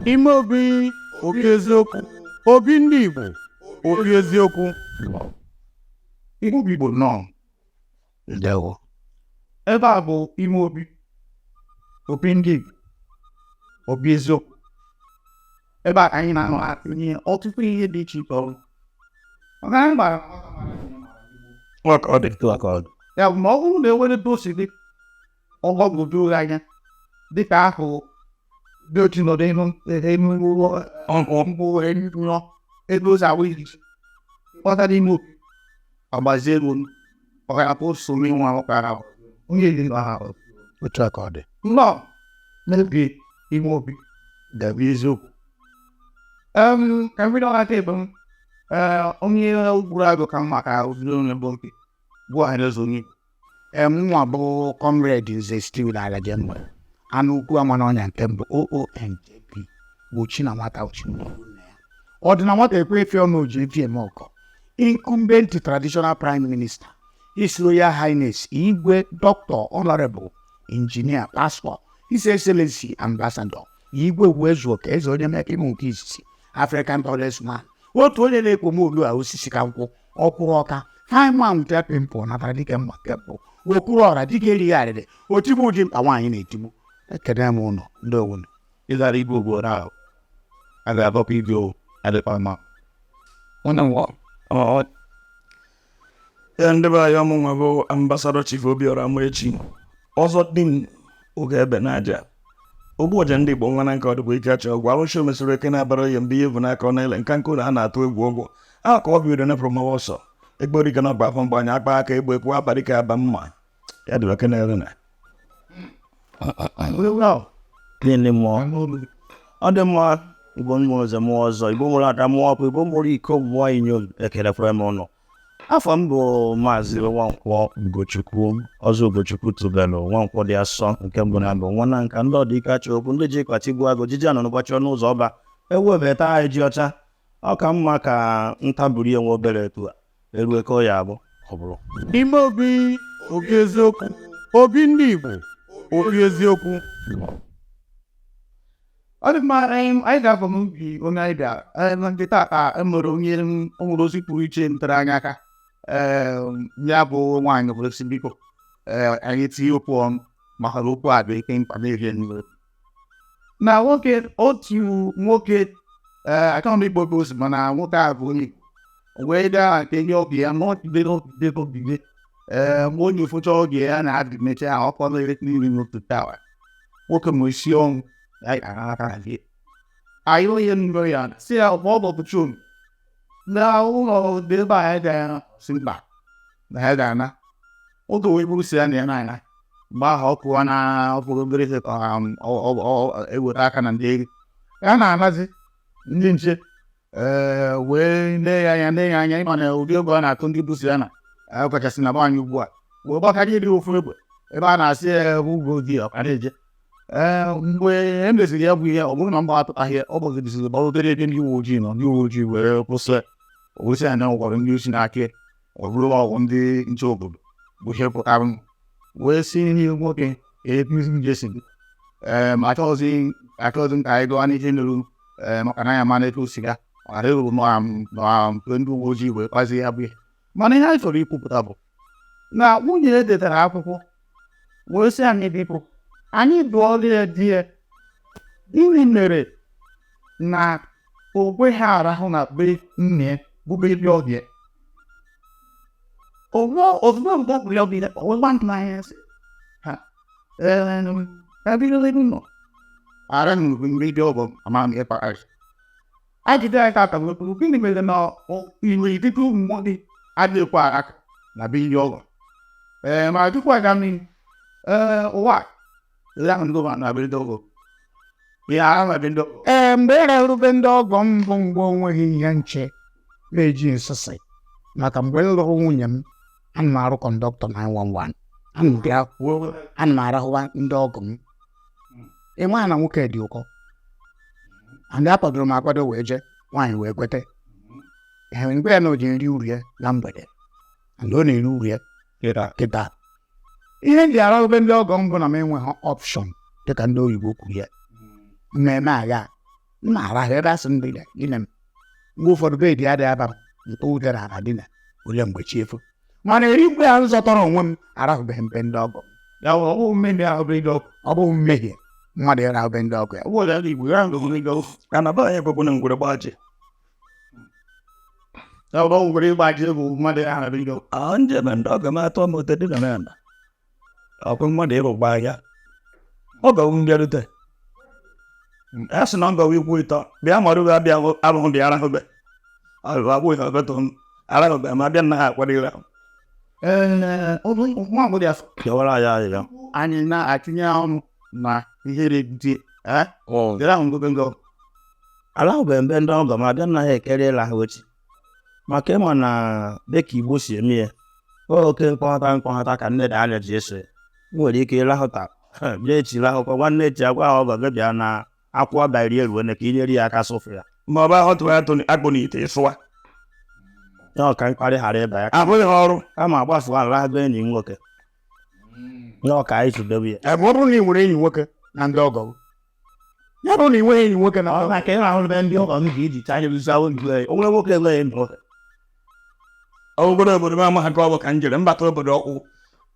Ime obi, obi eziokwu, obi ndị Igbo, obi eziokwu. Igbo bụ Igbo nnọọ. Ndewo. Ebe a bụ ime obi, obi ndị Igbo, obi eziokwu. Ebe a ka anyị na-anọ atụnye ọtụtụ ihe dị iche iche ọrụ. Maka anyị gbara Ọ dị etu a ka ọ dị. Ya bụ na ọ bụrụ na enwere ebe o si dị ọgbagwoju anya dịka ahụ dị otu nọdụ elu elu ọgwụ elu ụlọ ebe ụzọ awụ iri kpọta n'ime obi ọgbazie ego ọ ga-abụ usoro inwe ọkara onye dị ahụ. Otu a ka ọ dị. Nnọọ n'oge ime obi ga-abụ eziokwu. Ka m bido aka ebe m, ee, onye gburu agụ ka mma ka ozuru onye bụ nke bụ ọhaneze onye Igbo. Mụnwa bụ Comrade Nze Steven Alajemgbe, anụ ukwu ama n'ọnya nke mbụ, OONJP, bụ chi na nwata uchi nna ya. Ọ dị na nwata ekwe efi ọnụ oji efi eme ọkọ. Incumbent traditional prime minister, His Royal Highness Igwe Dr. Honorable Engineer Pastor His Excellency Ambassador Igwe Uwezuoke Eze onye meka ime nke izizi, African tallest man, otu onye na-ekpo m olu a osisi ka nkwụ ọkwụrụ ọka Fireman tea pimple natara dike mma nke mbụ, okuru ọra dike erighị arịrị otigbu ụdị mkpa nwaanyị na-etigbu. Ekene m ụnụ ndị owunu. Ịzara igwe obodo ahụ a ga-abọkwa igwe adịkwa mma. Ya ndị be anyị, ọmụnwa bụ Ambassador Chief Obiora Amaechi, ọzọ di m oge ebe n'aja ogbu ọja ndị Igbo nwa na nke ọdịbụ ike achọ ọgwụ arụsị omesịrị eke na-abara ya mgbe ihe bụ n'aka ọ na-ele nka nkụ na a na-atụ egwu ọgwụ a ka ọ bido nepụrụ mawa ọsọ egborike na ọgba afọ mgbe anyị akpa aka egbe ekwu abalị ka aba mma ya dịrị oke na-ere na Gịnị mmụọ ọ dị mma. Igbo mụrụ ụzọ mụọ ọzọ, Igbo mụrụ ada mụọ ọkụ, Igbo mụrụ iko mụọ inyom, ekelekwara m ụnụ. Afọ m bụ Maazị Nwankwọ Ugochukwu Ọzọ Ugochukwu tubelu Nwankwọ dị asọ nke mbụ na mbụ nwa na nka ndị ọdịka achọ okwu ndị ji ịkpati gbuo agụ jiji anọ n'ụbọchị ọnụ ụzọ ọba ewu ebeta anyị ji ọcha. Ọ ka mma ka ntaburi enwe obere etu a erue ka ọ ya abụ ọ bụrụ. Ime obi, obi eziokwu, obi ndị Igbo, obi eziokwu. Ọ dị mma. Anyị ga-afọ n'ubi onye anyị bịara. Na nke taa ka e nwere onye o nwere ozi pụrụ iche ntere anyị aka. Ee, ya bụ nwaanyị obodo si biko, ee, anyị tinye okwu ọnụ maka na okwu a dị oke mkpa n'ezie n'ime na nwoke otu nwoke, ee, achọghị m ikpo ozi, mana nwoke a bụ onye Igbo wee gaa nke ndị obi ya ma ọ jidere obi obibi. Ee, mgbe onye ofocha oge ya na-adị mechaa ahụ ọkọ n'elekere 10 taa, nwoke ma isi ọnwụ ya gara aka gị anyị onye nụrụ ya si ya ma ọ bụ chum na ụlọ dị ebe a ya gara si mba na ya ga-ana oge wee bụrụ si ya na ya na-ana mgbe ahụ ọ pụọ na ọ pụrụ obere ihe ka ewere aka na ndị ego ya na-anazi ndị nche, ee, wee lee ya anya, lee ya anya ịma na ụdị oge ọ na-atụ ndị busi ya na ọkachasị na be anyị ugbu a wee gbakaje dị ofu egbe ebe a na-asị ya bụ ugbo gị ọkara eje. Ee, mgbe e meziri ya bụ ihe, ọ bụrụ na mgba atụtaghị ya, ọ gbagideziri gbagidere ebe ndị uwe ojii nọ, ndị uwe ojii wee kwụsị osi ya na gwara ndị osi na-aka ọ bụrụ ọgwụ ndị nche obodo bụ ihe pụtara wee si ihe nwoke ebizi jesi. Ee, ma achọghịzi m ka anyị gawa n'ihe nụrụ, ee, maka na ya ma na etu o si ga ọ ghara ịrụ na mgbe ndị uwe ojii wee kpazie ya bụ ihe. Mana ihe anyị chọrọ ikwupụta bụ na nwunye ya detara akwụkwọ wee sị anyị biko, anyị dụọla ya di ya, gịnị mere na o kweghị arahụ na be nne ya bụ be ndị ọbịa ozugbo mgbe ọ bụla ọbịa o wee gba ntụ n'anya sị ha, ee, ebidola ebe nọ ara nnukwu ndị dị ọgọ ama m ihe kpara ya. Ajụjụ anyị ka bụ gịnị mere na iwe dịka ụmụ nwoke adịghịkwa aka na be ndị ọgọ? Ee, ma tupu aga n'ihu, ee, ụwa ya ahụ ndị na be ndị ọgọ ya ahụ na be ndị ọgọ. Ee, mgbe ị rarube ndị ọgọ mbụ, mgbe onweghị ihe nche na-eji nsịsị maka mgbe m lụrụ nwunye m, ana m arụ conductor 911, ana m bịa ana m arahụwa ndị ọgọ m. Ị maa na nwoke dị ụkọ and akwadoro m akwado wee jee. Nwaanyị wee kweta. Mgbe ya na o ji eri uru ya na mgbede, and ọ na-eri uru ya kịta. Ihe m ji arahụ be ndị ọgọ m bụ na m enweghị option, dịka ndị oyibo kwuru ya. Mmemme agha m na-arahụ ebe asị m dina dina m. Mgbe ụfọdụ bed adịghị aba m nke wutere ala dina ole mgbe chi efo. Mana eri mgbe a m zọtọrọ onwe m, arahụbeghị m be ndị ọgọ m. Ya bụ, ọ bụghị mmehie ahụ bụ ịdọ. Ọ bụghị mmehie mmadụ ịrahụ be ndị ọgọ ya. Ọ bụghị ndị Igbo ya bụ ịdọ. Ana be anyị ekwekwana ngwere gbaa ji. Ya bụ, ọ nwere ịgba ji bụ mmadụ ahụ bụ ịdọ. A njebe ndị ọgọ m atọ m ụtọ dị na ala. Ọkụ mmadụ ịrụgba ya. Ọgọ m bịarute. A sị na ọgọ m ikwu ịtọ bịa mara ube abịa arụhụ bịa arahụbe. Abụghị ọbetụ m arahụbe ma abịa nna ha akwadịghị ahụ. Ee, nwa agbọghọ ya Kewara ya ahịhịa. Anyị na-atinye ọnụ na ihe na-ebute dere ahụ ngogo ngo. Arahụbeghị mbe ndị ọgọ m abịa nnaghị ekere ịla ha ochi, maka ịma na dịka Igbo si eme ya, oke mkpọghọta mkpọghọta ka nne da anya ji eso ya. M nwere ike ịrahụta bịa echi rahụkwa, nwanne echi agwa ha ọgọ gị bịa na akwụ ọba iri eruo ka inyere ya aka sụfụ ya. Ma ọ bụ ahụ tụwa atụ akpụ n'ite ịsụwa. Ya ọka mkparị ghara ịba ya. Abụghị ha ọrụ. Kama agbafu ala be enyi m nwoke ya ọka anyị zudebe ya. Ebe ọ bụrụ na ị nwere enyi nwoke na ndị ọgọ gị, ya bụrụ na ị nweghị enyi nwoke na Ọ maka ịrahụ be ndị ọgọ m ka iji cha anya rụzi ahụ ndụ ya. O nwere nwoke enweghị ndụ. Obodo obodo m amaghị ka ọ bụ ka m jere mbata obodo ọkwụ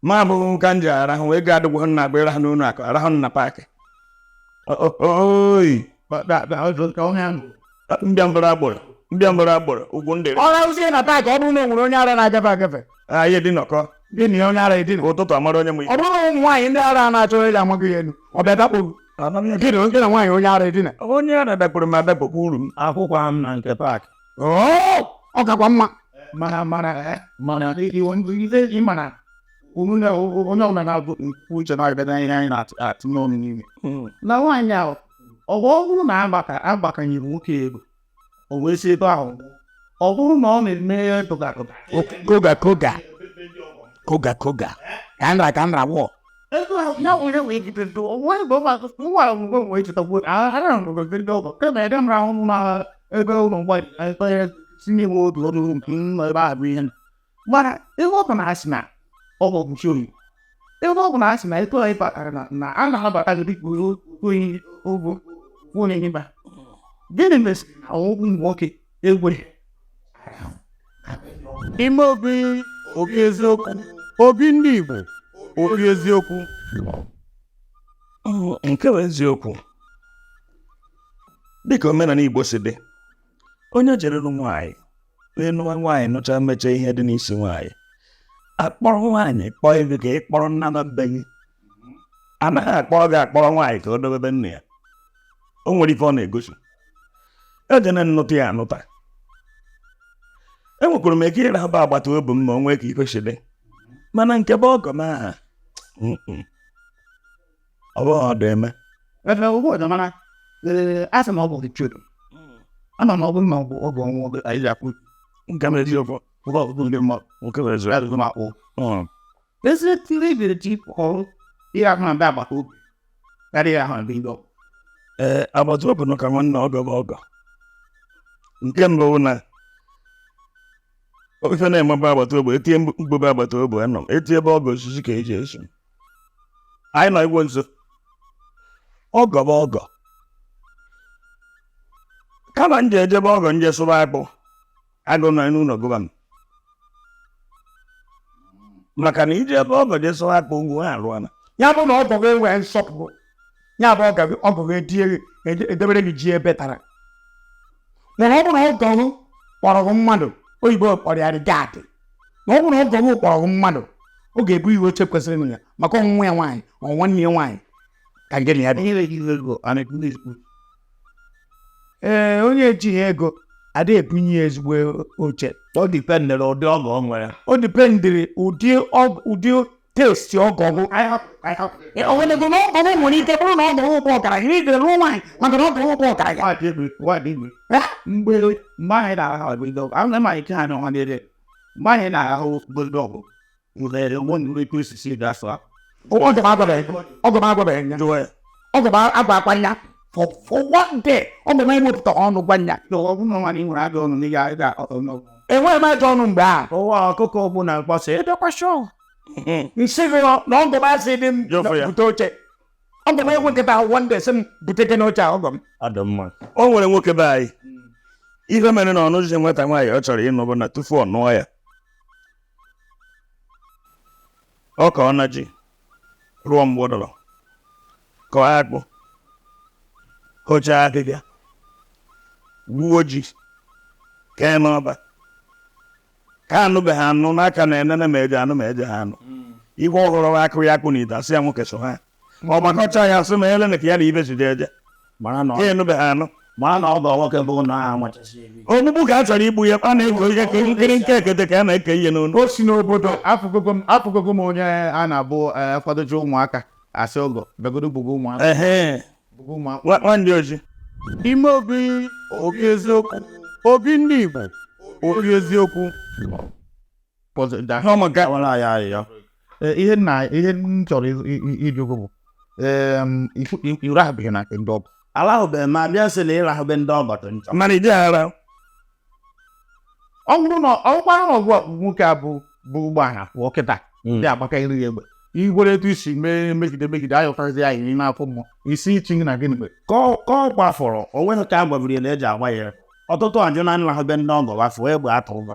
ma abụghị ka m ji arahụ ego adịgwo nna agba ịrahụ n'ụlọ akụ arahụ na paakị. Oyi mbịa mbara agboro mbịa mbara agboro ugwu ndị. Ọ rahụzie na paakị, ọ bụrụ na o nwere onye ara na-agafe agafe, anyị dị nọkọ. Gị na onye ara edina. Ụtụtụ amara onye mụ. Ọ bụrụ na ụmụ nwaanyị ndị ara na-achọ ịja amaghị ya elu, ọ bịa dakpo gị na gị na nwaanyị onye ara edina. Onye ara dakpụrụ m adakpụkwa uru m. Akwụkwọ m na nke paakị. Oo, ọ kakwa mma. Mana mana mana ihe ịmana onye onye ọbụla na-agụ uche na-abịa na ihe anyị na-atụ n'ọnụ n'ime na nwaanyị ahụ, ọ bụ ọ bụrụ na agbaka agbakanyere nwoke ego, o wee si ebe ahụ, ọ bụrụ na ọ na-eme tụga tụga. Koga koga koga koga ka nra ka nra wọ. Ego ahụ ya nwere wee jide do onwe ebe nwa mgbe wee chetakwu ara ngwe ndị ọgọ kama ebe m rahụ na ebe ụlọ mgbe ebe tinye m obi ọrụ nke m nọ ebe ahụ bụ ihe mana ebe ọ bụ na asị na ọ bụ nchi oyi, ebe ọ bụ na asị na ego anyị batara na na a na-abata gị dịka onye ụgwọ onye ịba, gịnị mesịrị na ụmụ nwoke egwe Ime obi obi eziokwu, obi ndị Igbo, obi eziokwu. Nke bụ eziokwu, dịka omenala Igbo si dị, onye jere nụ nwaanyị onye nụwa nwaanyị nụcha mmecha ihe dị n'isi nwaanyị akpọrọ nwaanyị kpọọ ebe ka ị kpọrọ nna na be gị. Anaghị akpọrọ gị akpọrọ nwaanyị ka o dobe be nna ya. O nwere ife ọ na-egosi ejene nnụta ya anụta. Enwekwara m ike ịrahụ agbata obi m ma o nwee ka ife si dị, mana nke bụ ọgọ m aha, ọ bụghị ọdụ eme. Ebe ụgbọ ọzọ mana asị m ọ bụ chudo ama m ọ bụrụ ma ọ bụ ọgọ nwa anyị ji akwụ. Nke bụ eziokwu. Ụgwọ ọgụgụ ndị mmadụ. Nke bụ eziokwu. Azụ m akpụ ezi tiri ibiri ji ọrụ ihe ahụ na ndị agbata obi karịa ihe ahụ na ndị ọgọ. Ee, agbata obi nọ ka nwanne, ọgọ bụ ọgọ. Nke mbụ bụ na ife na-emebe agbata obi etie mkpụbe agbata obi anọ m etie ebe ọgọ osisi ka eji eso anyị nọ igwe nso. Ọgọ bụ ọgọ. Kama m ji ejebe ọgọ nje sụrụ akpụ agụ nọ n'ụlọ gụba m, maka na ije ebe ọgọ je sụrụ akpụ ugwu ha alụọla. Ya bụ na ọgọ gị enwee nsọpụrụ, ya bụ ọgọ gị ọgọ gị edie gị edebere gị ji ebe tara, mana ọ bụ na ọgọ gị kpọrọ gị mmadụ, oyibo kpọrọ ya gaadị, na ọ bụ na ọgọ gị kpọrọ gị mmadụ, ọ ga-ebu iwe oche kwesịrị ịnụ ya maka ọnwụnwa ya nwaanyị ọ nwanne ya nwaanyị ka nke na ya dị. Ihe na-eji ego a na-ekwu na-ekwu. Ee, onye ejighị ego ada ebunye ya ezigbo oche. Ọ dipendere ụdị ọgọ ọ nwere. O dipendịrị ụdị ụdị taste ọgọ gị. Onwere na ọgọ gị nwere ike bụrụ na ọgọ gị bụ ọgaranya ị ga-alụ nwaanyị maka na ọgọ gị bụ ọgaranya. Mgbe mgbe anyị na-ahụ ndị ọgọ ahụ na ike ha n'ọha niile, mgbe anyị na-ahụ ndị ọgọ nwere onwe nri osisi ga-asụ. Ọgọ m agwabeghị, ọgọ m agwabeghị ya. Jụọ ya. Ọgọ m agwa akwa ya. For one day ọ bụ na ewepụta ọnụ gwa ya. Ọ bụrụ na nwaanyị nwere ajọ ọnụ na ị ga Enweghị m ajọ ọnụ mgbe ahụ. Ụwa ọkụkọ ogbu na mkpọsa Ebekwasị nsị gị na ọgọ m asị dị m Jọfụ ya. bute oche. Ọgọ m enwekọta one day sị m bute gị n'oche a ọgọ m. Ọ dị mma. O nwere nwoke be anyị ife mere na ọnụzi nwata nwaanyị ọ chọrọ ịnụ bụ na tufu ọ nụọ ya, ọ ka ọ na ji rụọ mgbọdọrọ, kọọ akpụ, hochaa ahịhịa, gbuo ji, kee n'ọba, ka anụbeghị anụ n'aka na enene ma eji anụ ma eji ha anụ ihe ọhụrụ akụ ya akpụ na ite, asị ya nwoke so ha ọ gbakọcha ya, sị ma ele ka ya na ibe jide eje Mara na ka enụbeghị anụ. Mara na ọ bụ nwoke bụ na aha machasị eri. Ogbugbu ka a chọrọ igbu ya, a na-ego ihe ka nkiri nke ekete ka a na-eke ihe n'onu. O si n'obodo afụgogo m onye a na-abụ kwadocha ụmụaka, asị ọgọ begodo gbugo ụmụaka. Ehe. Gbugo ụmụaka. Nwandị oji. Ime obi, obi eziokwu, obi ndị Igbo, obi eziokwu. Pọzọ- Ihe ọmaka. Nwere anyị arịrịọ. Ihe nna, ihe m chọrọ ịjụ gị bụ ịrahụbeghị na nke ndị ọgọ? Alahụbeghị m, abịa sị na ịrahụbe ndị ọgọ dị njọ. Mana ịdị ara. Ọ bụrụ na ọ gbara na ọgụ a, nwoke a bụ ụgbọala pụọ kịta dị agbaka iri ya egbe, igwere etu isi mee megide megide ayọtazi anyị n'ime afọ mmụọ isi ichi na gịnị mere? Ka ọ gbafọrọ o nweghị ka a gbabiri na eji agba ya. Ọtụtụ ajụ na nrahụbe ndị ọgọ gbafọ egbe atụrụ,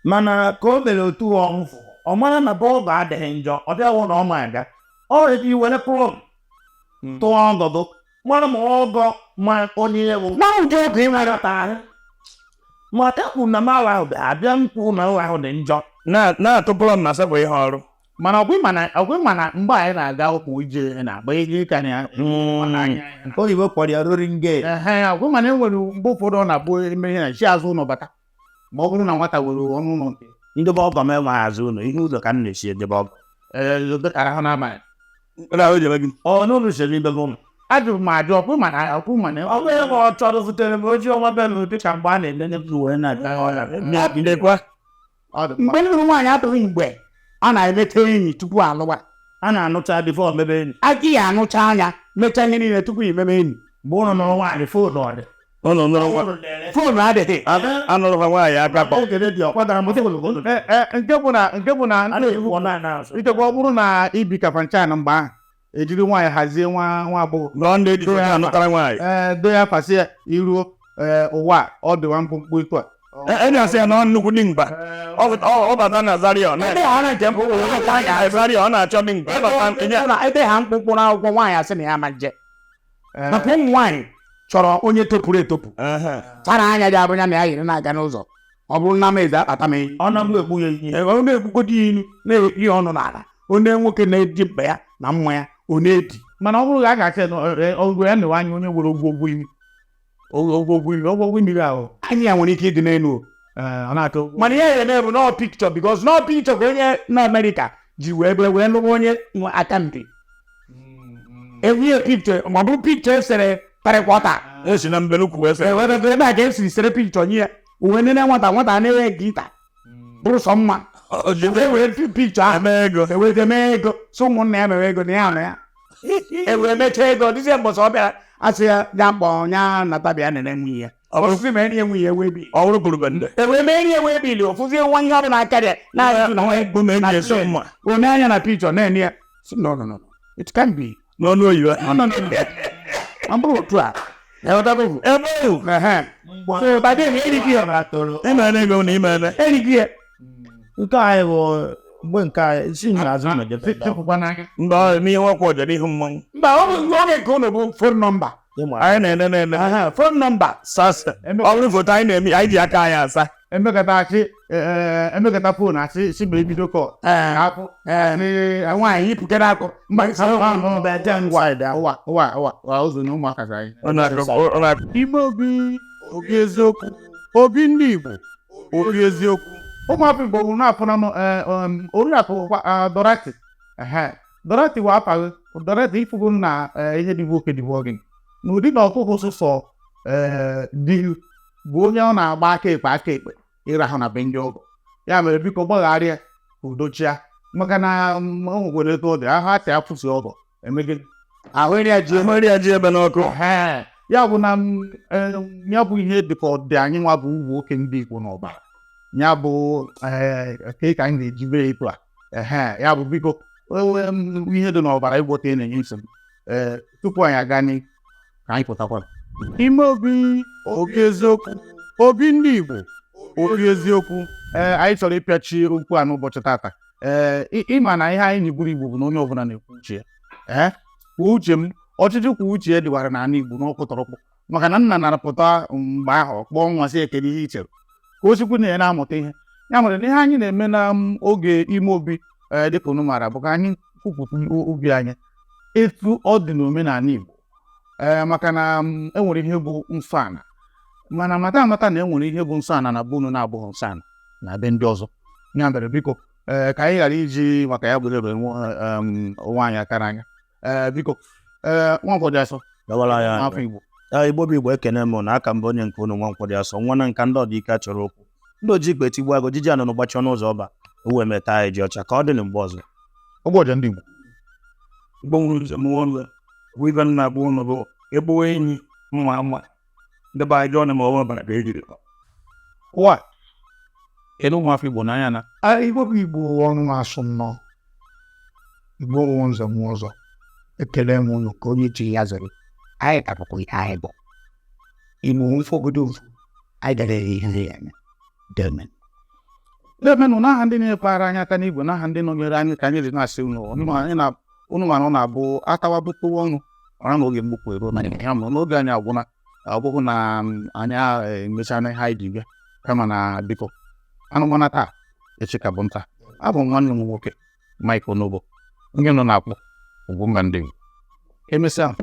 mana ka o mere otu ọnwụ ọ mara na bọọlụ adịghị njọ, ọ bịaghị na ọ ma aga ọ nwere iwere plọm tụọ ọgọdụ mara ma ọgọ ma onye bụ na ụdị ọgụ ị nwere ahụ, ma ekwu na m ahụ abịa m kwụ na ahụ dị njọ. Na-atụpụrụ m na asapụ ihe ọrụ. Mana ọgwụ mana mgbe anyị na-aga ụkwụ ije na-agba ihe ka na Oyibo kpọrọ ya rolling gate. Ehe, ọgwụ mana e nwere mgbe ụfọdụ ọ na-abụ eme ihe na chi azụ ụlọ bata, ma ọ bụrụ na nwata nwere ọnụ ụlọ nke Ndị be ọgọ m enweghị azụ ụlọ, ihe ụzọ ka m na-esi edebe ọgọ. Ee, ahụ n'abalị. Na o jebe gị. Ọ n'ụlọ sere ibe ụlọ. Ajụrụ m ajụ, ọkwụ mana Ọ bụ ebe ọ chọrọ zutere m oji ọnwa bịa n'ụdị ka mgbe a na-elele m wee na-abịa ọrịa. Lekwa. Ọ dị mma. Mgbe nụrụ nwaanyị atụghị mgbe a na-emete enyi tupu alụwa. A na-anụcha before mebe enyi. Aka ya anụcha anya mechaa ihe niile tupu imeme enyi. Mgbe ụnụ nụrụ nwaanyị, foonu ọ dị? Ụnụ nụrụ nwa. Foonu adịghị. Anụrụ ha nwaanyị aka kpọ. Oge dị ọkwadara m ogologo. Ee, nke bụ na A na-ekwu ọ na-ana azụ. Ichekwa ọ bụrụ na ibi kafanchan mgbe ahụ, ejiri nwaanyị hazie nwa agbọghọ. Nọ ndị eji foto anụtara nwaanyị. Ee, do ya fasị ya iruo, ee, ụwa a, ọ dịwa mkpụmkpụ etu a. E na-asị ya na ọ nnukwu dimkpa. Ọ bata na Zaria ọ na Ebe ha na njem Zaria ọ na-achọ dimkpa. Ọ bata enye ebe ha mkpụmkpụ n'akwụkwọ, nwaanyị asị na ya ma nje, maka ụmụ nwaanyị chọrọ onye topụrụ etopụ. Ehe. Tara anya ji abụ ya na ya yiri na-aga n'ụzọ, ọ bụrụ na m eze akpata m enyi. Ọ na-abụ egbu ya ihe. Ọ na-egbugodi ya ilu, na-ewepụ ihe ọnụ n'ala, onye nwoke na-eji mkpa ya na mma ya ọ na-edi. Mana ọ bụrụ na a ga-asị na ọgụ ya newe anya onye nwere ogwogwo imi, ogwogwo imi, ogwogwo imi ahụ. Anya ya nwere ike ịdị n'elu o. Ee, ọ na-atọ. Mana ihe ya eme bụ nọọ pikchọ, bikos nọọ pikchọ ka onye na Amerịka ji wee bịa wee lụwa onye nwe aka mpi enwunye pikchọ, ma ọ bụrụ pikchọ esere tịrịkwọta. Esi na mbenukwu wee sị. Ewere ebe a ka esiri sere pikchọ nye ya, uwe nene nwata nwata na-enwe gita bụrụ sọ mma. O ji e were pikchọ ahụ eme ego. Ewere mee ego, so ụmụnna ya mere ego na ya nọ ya, ewere mechaa ego dịzie mbọsị ọ bịara, asị ya ya mkpọ ya nata bịa nene nwunye ya. Ọfụzi ma enyi nwunye ya wee bi. Ọ bụrụ kwuru bende. Ewere mee enyi ya wee bili, ofụzie nwa ihe ọbụla aka ya na-ajụ na nwa Bụ na eji esi mma. one anya na pikchọ na-enye ya sị, no, no, no, it can be. N'ọnụ oyibo. No, no, no, no. Ọ bụrụ otu a ewetabeghị. Ebe ahụ. Ehe. So by then erighi ya. Ime ego na ime eme. Erighi ya. Nke anyị bụ mgbe nke anyị si n'azụ ụlọ jebe. Chepụkwa n'anya. Mgbe ọ n'ihe nwakwa ọja n'ihu mmanwụ. Mba, ọ bụ oge nke ụnụ bụ phone number. Anyị na-ene na-ene. Phone number. Sasa. Ọ bụrụ foto anyị na-eme, anyị ji aka anyị asa. Emekata achị, emekata foonu asị si ma ebido kọ afụ. Ee, nwaanyị yipụkere akụ mba. Ụwa ụwa ụwa ụwa ụzọ na ụmụaka ka anyị. Ọ na-akụ ọ na-akụ. Ime obi, obi eziokwu, obi ndị Igbo, obi eziokwu. Ụmụafọ Igbo nwụrụ na-afụna oriakụ Dorothy. Ehe, Dorothy wa afaghị Dorothy ifugo na ihe dị nwoke dị gị n'ụdị na ọkụkụ sụsọ di bụ onye ọ na-agba aka ekpe aka ekpe ịrahụ na be ndị ọgọ ya mere, biko gbagharịa ka udo chia, maka na o nwekwara etu ọ dị ahụ asị afụsi ọgọ emegide. Ahụ ya ji Ahụ ya ji ebe n'ọkụ. Ehe. Ya bụ na ya bụ ihe dịka ọ dị anyị nwa bụ ụmụ nwoke ndị Igbo n'ọbara, ya bụ ka ka anyị na-eji bere etu a. Ehe, ya bụ biko, ihe dị n'ọbara ịgwọta ya na-enye nsogbu. Ee, tupu anyị aga n'ihu, ka anyị pụtakwara ime obi, obi eziokwu, obi ndị Igbo, obi eziokwu. Ee, anyị chọrọ ịpịachi okwu a n'ụbọchị tata. Ee, ịma na ihe anyị na-egburu Igbo bụ na onye ọbụla na-ekwu uche ya. Ee, kwuo uche m, ọchịchị kwuo uche ya dịwara n'ala Igbo n'ọkụ tọrọkpụ, maka na nna narapụta mgbe ahụ kpọọ nwa sị ekele ihe i chere ka o sikwu na ya na-amụta ihe. Ya mere na ihe anyị na-eme na oge ime obi, ee, dịka unu maara, bụ ka anyị kwupụta obi anyị etu ọ dị n'omenala Igbo. Ee, maka na e nwere ihe bụ nsọ ala, mana mata amata na e nwere ihe bụ nsọ ala na be unu na-abụghị nsọ ala na be ndị ọzọ. Ya mere biko, ee, ka anyị ghara iji maka ya bụrụ ebe onwe anyị aka n'anya. Ee, biko, ee, Nwankwọ dị asọ. Gawara ya. Afọ Igbo. Ya Igbo bụ Igbo, ekene m na aka mbụ onye nke unu, Nwankwọ dị asọ, nwa na nka ndị ọdịike chọrọ okwu, ndị oji ikpe tigbu agụ jiji anọ n'ụgbachi ọnụ ụzọ ọba owe meta anyị ji ọcha ka ọ dị na mgbe ọzọ. Ụbọchị ndị Igbo. Igbo nwere nze mụọ ụlọ bụ ibe nna bụ ụlọ bụ egbuwe enyi mma mma ndị be anyị jụọ na ma ọ ọbara ka ejiri. Ụwa kedu ụmụafọ Igbo n'anya na Igbo bụ Igbo, ọnụ na-asụ nnọọ. Igbo nwe nze nwe ọzọ, ekele m unu ka onye ji ya zere. Anyị ka bụkwa ihe anyị bụ Igbo mfogodo mfu anyị dere ihe ya anya demen. Na-emenụ n'aha ndị na-ekwara anyị aka n'igwe, n'aha ndị nọnyere anyị, ka anyị ji na-asị unu, unu ma na ọ na-abụ atawa bụtụwa ọnụ ọra na oge mgbupụ eruo na ya ma n'oge anyị agwụna. Ọ bụghị na anyị emechana ihe anyị ji bịa, kama na biko, anụmana taa, echi ka bụ nta. Abụ m nwanne m nwoke Mike Onobo, onye nọ na-akpọ Ugwumba ndị Igbo. Emesịa.